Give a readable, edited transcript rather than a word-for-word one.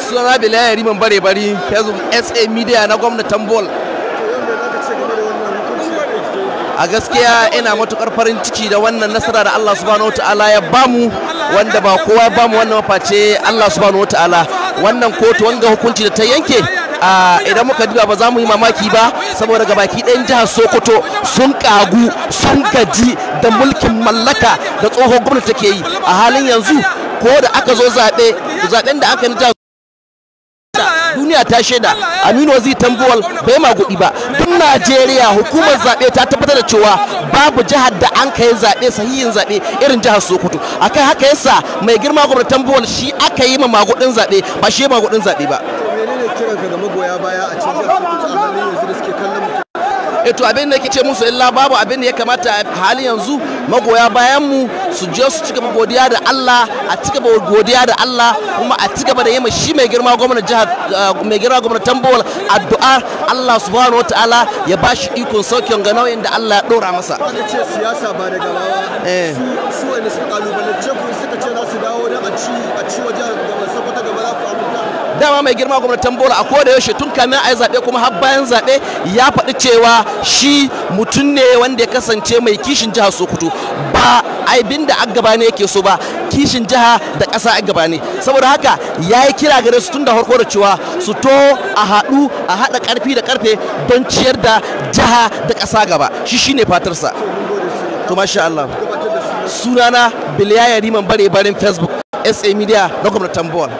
Suna Bilal Yariman Bare Bari, Facebook SA Media na gwamnatin Bol. A gaskiya ina matukar farin ciki da wannan nasara da Allah subhanahu wataala ya bamu, wanda ba kowa ya bamu wannan face Allah subhanahu wataala. Wannan kotu, wanga hukunci da ta yanke, idan muka duba ba za mu yi mamaki ba, saboda gabaki ɗayan jihar Sokoto sun kagu, sun gaji da mulkin mallaka da tsohon gwamnati take yi a halin yanzu. Ko da aka zo zaɓe, zaɓen da aka yi jihar, duniya ta shaida Aminu Waziri Tambuwal bai magudi ba. Duk Najeriya hukumar zaɓe ta tabbatar da cewa babu jihar da an kai zaɓe sahihin zaɓe irin jihar Sokoto. Akai haka yasa mai girma gwamnati Tambuwal shi aka yi ma magudin zaɓe, ba shi magudin zaɓe ba. Menene kiranka ga magoya baya a cikin jihar Sokoto a halin yanzu da suke kallon mutum? To abin da yake ce musu, illa babu abin da ya kamata a halin yanzu magoya bayan mu su je su cigaba godiya da Allah, a cigaba godiya da Allah, kuma a cigaba da yi ma shi mai girma gwamnan jihar, mai girma gwamnan Tambuwal addu'a, Allah subhanahu wataala ya ba shi ikon sauke ga nauyin da Allah ya dora masa. Aka ce siyasa ba da gaba ba. Su wanda suka kalubalance ku suka ce za su dawo don a ci wa jihar gaba Sokoto gaba, za ku aminta? Dama mai girma gwamnatin Tambuwal a koda yaushe, tun kamin a yi zaɓe kuma har bayan zaɓe, ya faɗi cewa shi mutum ne wanda ya kasance mai kishin jihar Sokoto, ba abin da aka gaba ne yake so ba, kishin jiha da ƙasa a gaba ne. Saboda haka ya yi kira gare su tun da farko da cewa su to a haɗu, a haɗa ƙarfi da ƙarfe don ciyar da jiha da ƙasa gaba. Shi shine fatarsa. To masha Allah. Sunana Biliya Yariman Bare Barin, Facebook SA Media na gwamnatin Tambuwal.